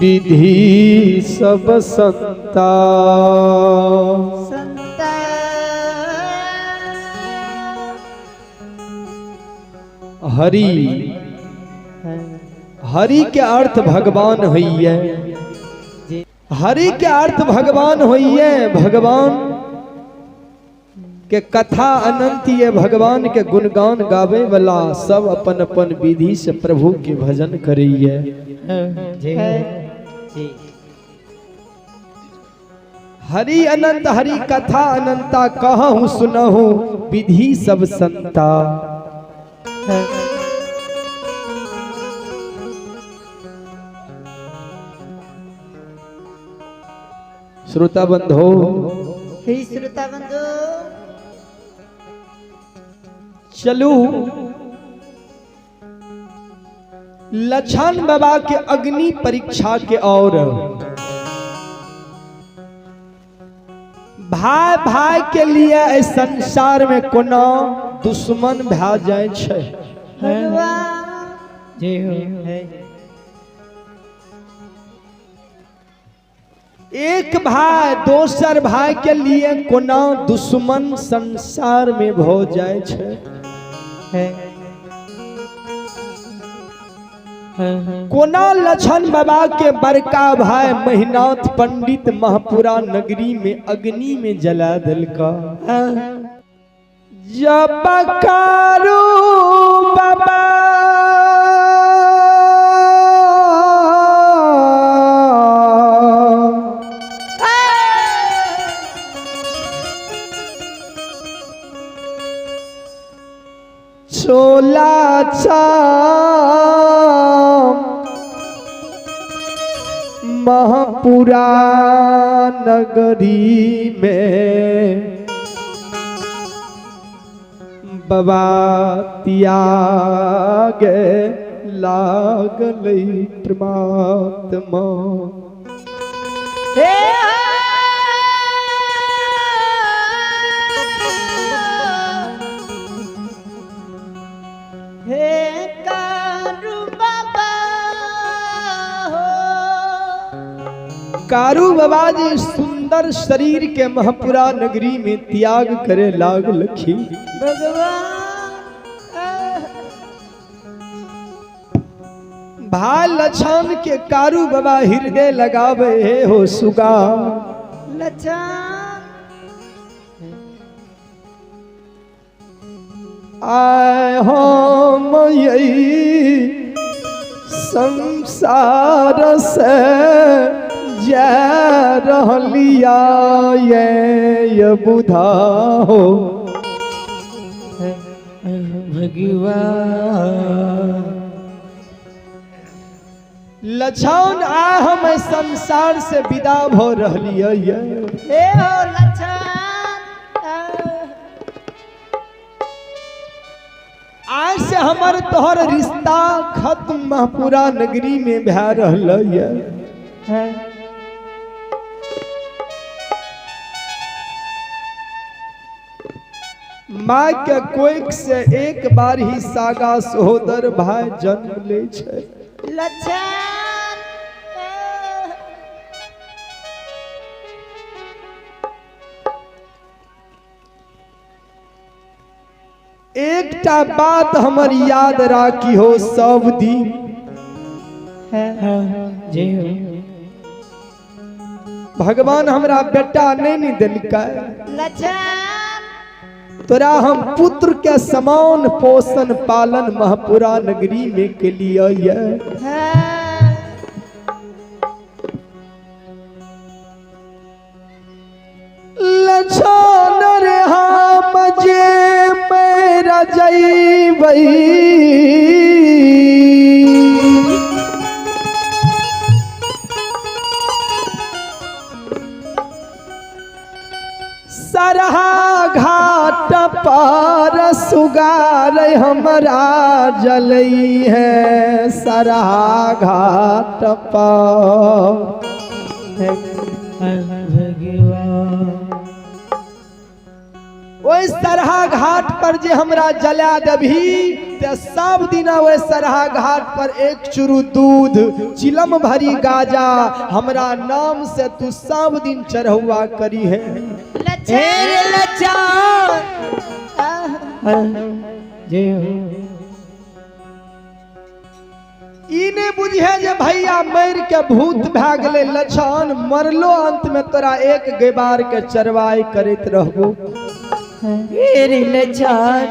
विधि सब संता। संता। हरि हरि के अर्थ भगवान होइए, हरि के अर्थ भगवान होइए। भगवान के कथा अनंत ये, भगवान के गुणगान गावे वाला सब अपन अपन विधि से प्रभु के भजन करिए। हरि अनंत हरि कथा अनंता, कहूँ सुनहु विधि सब संता। श्रोता बंधो, हे श्रोता बंधु, चलू लछन बाबा के अग्नि परीक्षा के और भाई भाई के लिए इस संसार में कोनो दुश्मन भा जाए छे। भगवान जय हो। एक भाई दोसर भाई के लिए कोनो दुश्मन संसार में भो जाए छे। कोना लछन बाबा के बड़का भाई महिनाथ पंडित महपुरा नगरी में अग्नि में जला दिलका। जब कारू बाबा चोला चाम महपुरा नगरी में बाबा त्यागे लागल परमात्मा। हे हे कारू बाबा हो, कारू बाबा जी सुंदर शरीर के महपुरा नगरी में त्याग करे लागलखी। भगवान भाई लछन के कारू बाबा हृदय लगावे हे हो सुगा। लछन आए हम यही संसार से जा रहलिया ये बुधा हो। भगवान लछन आ हम संसार से विदा भ रहलिया ये। हे हो लछन, आज से हमर तोहर रिश्ता खत्म महपुरा नगरी में भै रहल ये। माँ के कोख से एक बार ही सागा सहोदर भाई जन्म ले छे। लछन एकटा बात हमर याद राखी हो सब दिन, जय हो। भगवान हमरा बेटा नहीं नहीं दिलका, लछन तोरा हम पुत्र के समान पोषण पालन महपुरा नगरी में के लिए ये। लछन रे हम जे मेरा जइबै सरहा घाट पर सुगार हमरा जलई है। सरहा घाट पर भगवान ओहि सरहा घाट पर जे हमरा जला देबही ते सब दिना ओहि सरहा घाट पर एक चुरू दूध चिलम भरी गाजा हमरा नाम से तू सब दिन चढ़ौआ करी है। लच्छन जय हो। ई नहीं बुझे जे भैया मर के भूत भए गेलै लछन, मरलो अंत में तोरा एक गेबार के चरवाई करैत रहबो। हे लछन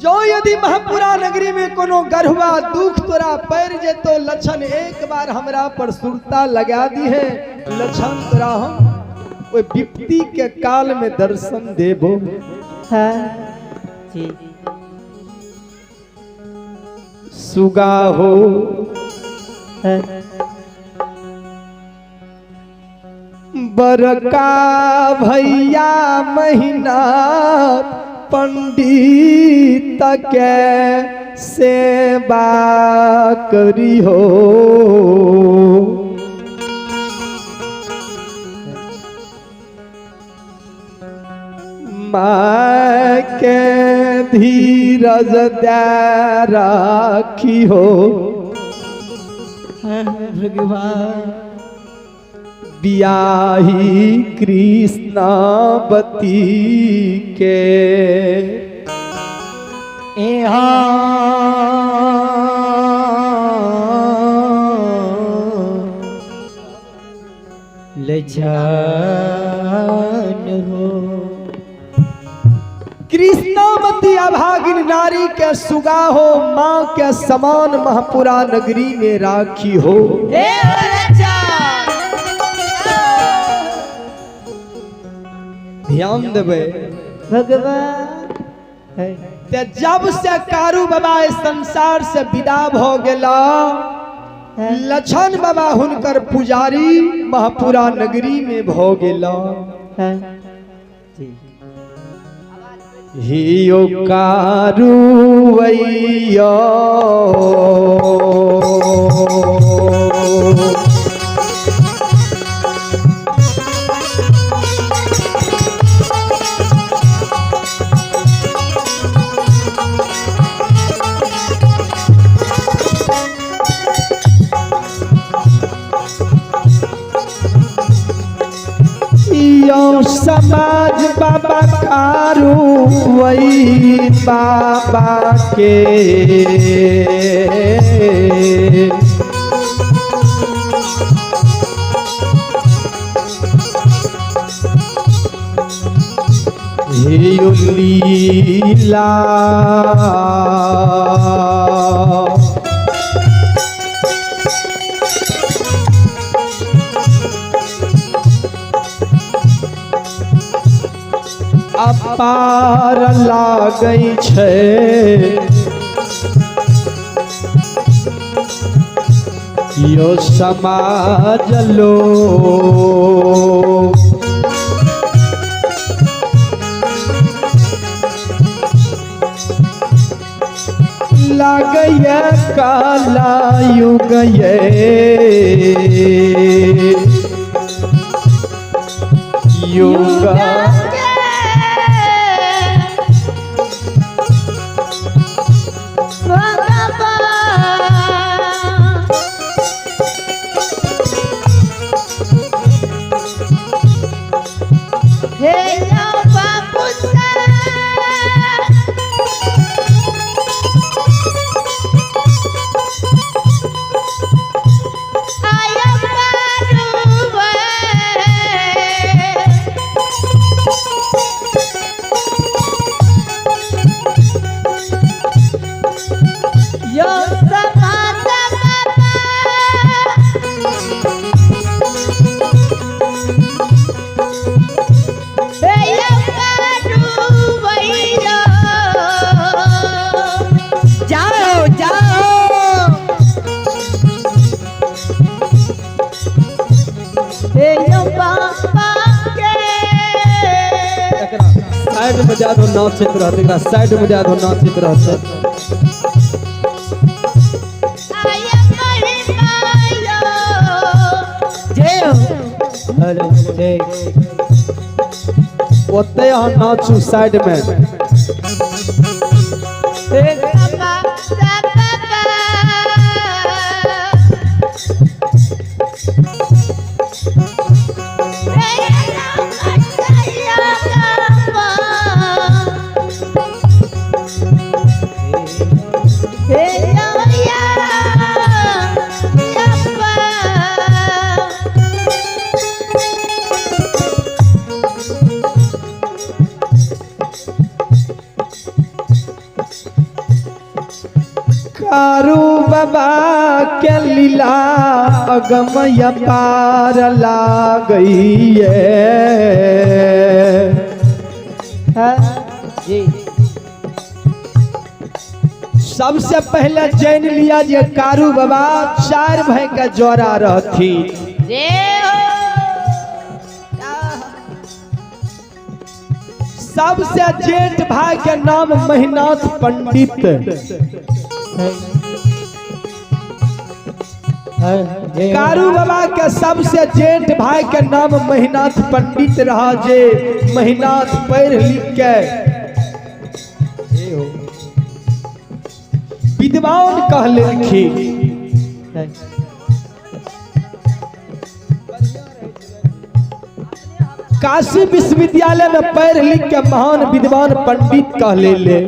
जो यदि महपुरा नगरी में कोनो गढ़वा दुख तोरा पड़ जेतो लछन एक बार हमरा पर सुरता लगा दी है, लछन तोरा हम ओहि विपत्ति के काल में दर्शन देबो। जी। सुगा हो बरका भैया महीना पंडित के सेवा करी हो। माँ के धीरज दे राखी हो। भगवान बियाही कृष्णावती के लछन हो। कृष्णावती अभागिन नारी के सुगा हो, माँ के समान महपुरा नगरी में राखी हो। ध्यान देवे भगवान। ते जब से कारू बाबा इस संसार से विदा भ गेला, लछन बाबा हुनकर पुजारी महपुरा नगरी में भ गेला। हियो कारू वैया यो समाज बाबा कारू वही बाबा के हियो लीला अपार लागै छै। यो समाज लोक लागैए काला युग ये युग जाओ जाओ साइड में जा दो नाचैत रहत, एकरा साइड में जा दो नाचैत रहत। जय हो। हेलो जय। ओते अहाँ नाचू साइड में। कारू बाबा के लीला अगमय पार लागइए। जी। सबसे पहले जैन लिया जे कारू बाबा 4 भाई के जोड़ा रहथी। सबसे जेठ भाई के नाम महिनाथ पंडित। कारू बाबा के सबसे जेठ भाई के नाम महिनाथ पंडित रहा, जे महिनाथ पढ़ लिख के विद्वान कहलखिन। काशी विश्वविद्यालय में पढ़ लिख के महान विद्वान पंडित कहले ले।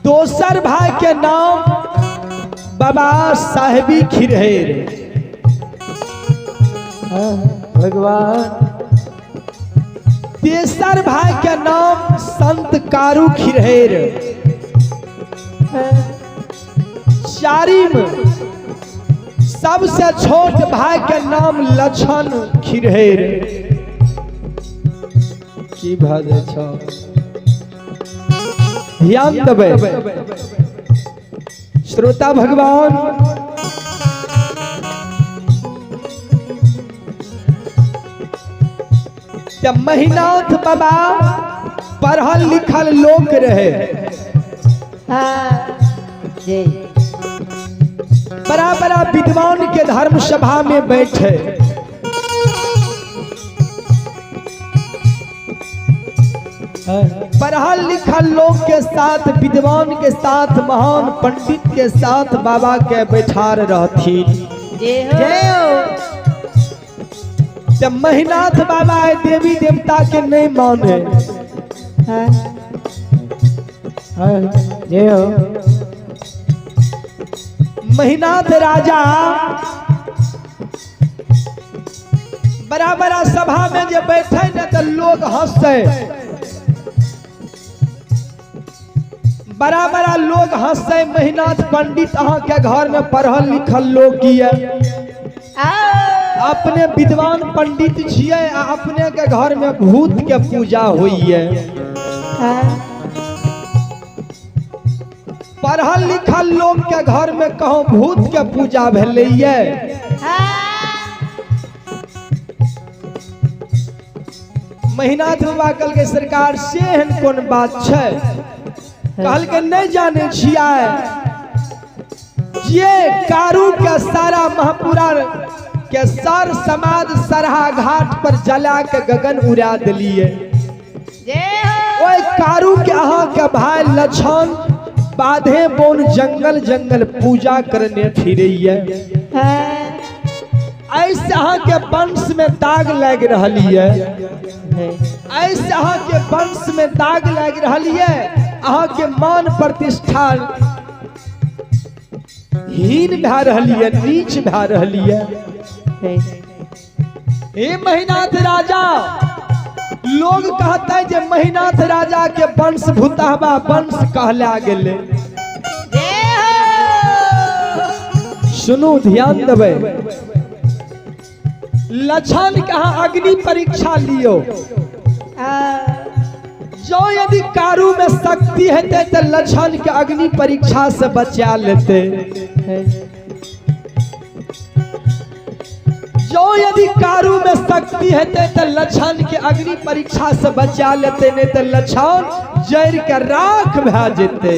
दोसर भाई के नाम बाबा साहेबी खिरहेर। भगवान। तेसर भाई के नाम संत कारू खिरहेर। चारिम सबसे छोट भाई के नाम लक्षण खिरहेर। की भऽ जाइ छौ, ध्यान देबै श्रोता भगवान। महिनाथ बाबा पढ़ल लिखल लोक रहे, बड़ा बड़ा विद्वान के धर्म सभा में बैठे। पढ़ल लिखल लोग के साथ, विद्वान के साथ, महान पंडित के साथ बाबा के बैठार रहथिन। जब महिनाथ बाबा देवी देवता के नहीं माने, महिनाथ राजा बड़ा बड़ा सभा में जो बैठे न तो लोग हंसे, बड़ा बड़ा लोग हंसे। महिनाथ पंडित अहाँ के घर में पढ़ल लिखल लोग किए, अपने विद्वान पंडित छियै, अपने के घर में भूत के पूजा होइए। पढ़ल लिखल लोग के घर में कहो भूत के पूजा भेलैये। महिनाथ बाबा कहलकै सरकार से एहन कोन बात छै? कहलकै नहीं जाने छियै जे कारू के सारा महपुरा के सर समाज सरहा घाट पर जला के गगन उड़ा दिलिए। ओए कारू के अहाँ के भाई लक्षण बाधे बोन जंगल जंगल पूजा करने फिरैये। ऐसे अहाँ के वंश में दाग लागि रहल ये, ऐसे अहाँ के वंश में दाग लागि रहल ये। अहाँ के मान प्रतिष्ठा हीन भए रहल ये, नीच भए रहल ये। हे महिनाथ राजा, लोग कहते हैं जे महिनाथ राजा के वंश भूतहबा वंश कहला गेलै। सुनू ध्यान देबै, लक्षण के अहाँ अग्नि परीक्षा लियो। जो यदि कारू में शक्ति हेतै तो लक्षण के अग्नि परीक्षा से बचा लेते। जो यदि कारू में शक्ति हेतै तो लक्षण के अग्नि परीक्षा से बचा लेते, नहीं तो लक्षण जड़ के राख भए जेतै।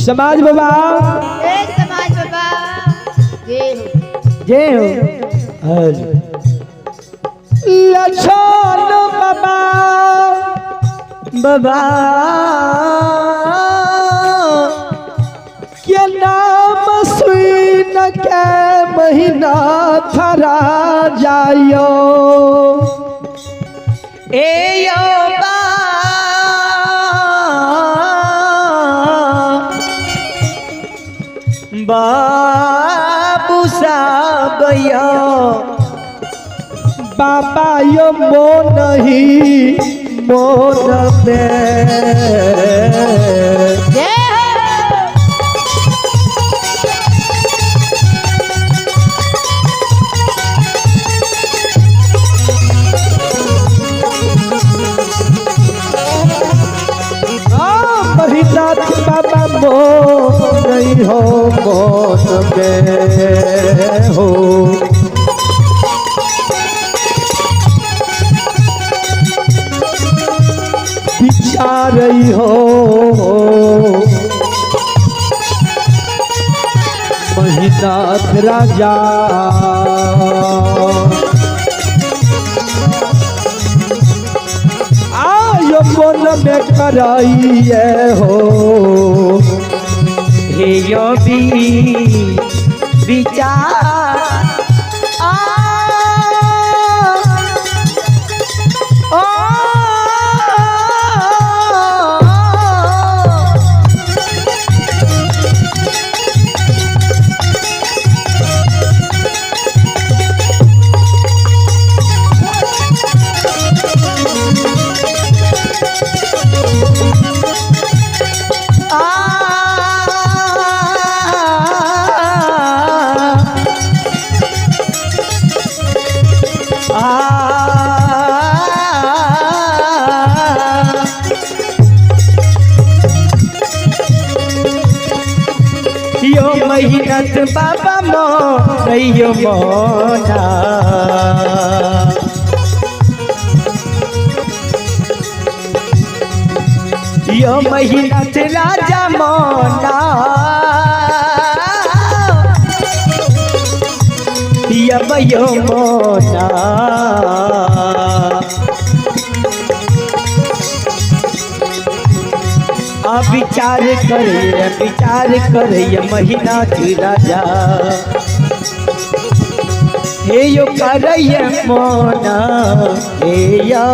समाज बाबा। ए समाज बाबा, जय हो, जय हो। लछन बाबा बाबा के नाम सुन के महीना थरा जायो। ए यो बाबू साहब यो बाबा यो मोन ही मोन में। जय हो। महिनाथ बाबा मोन ही हो मोन में हो। विचार हो महिनाथ राजा। आयो मन में कराइए हो। हे यो भी विचार आ ओ यो महिनाथ बाबा मो मोना। यो महिनाथ राजा मोना। यो मोना। विचार करे विचार करे महिनाथ राजा। हे यो करय मोना, हे यो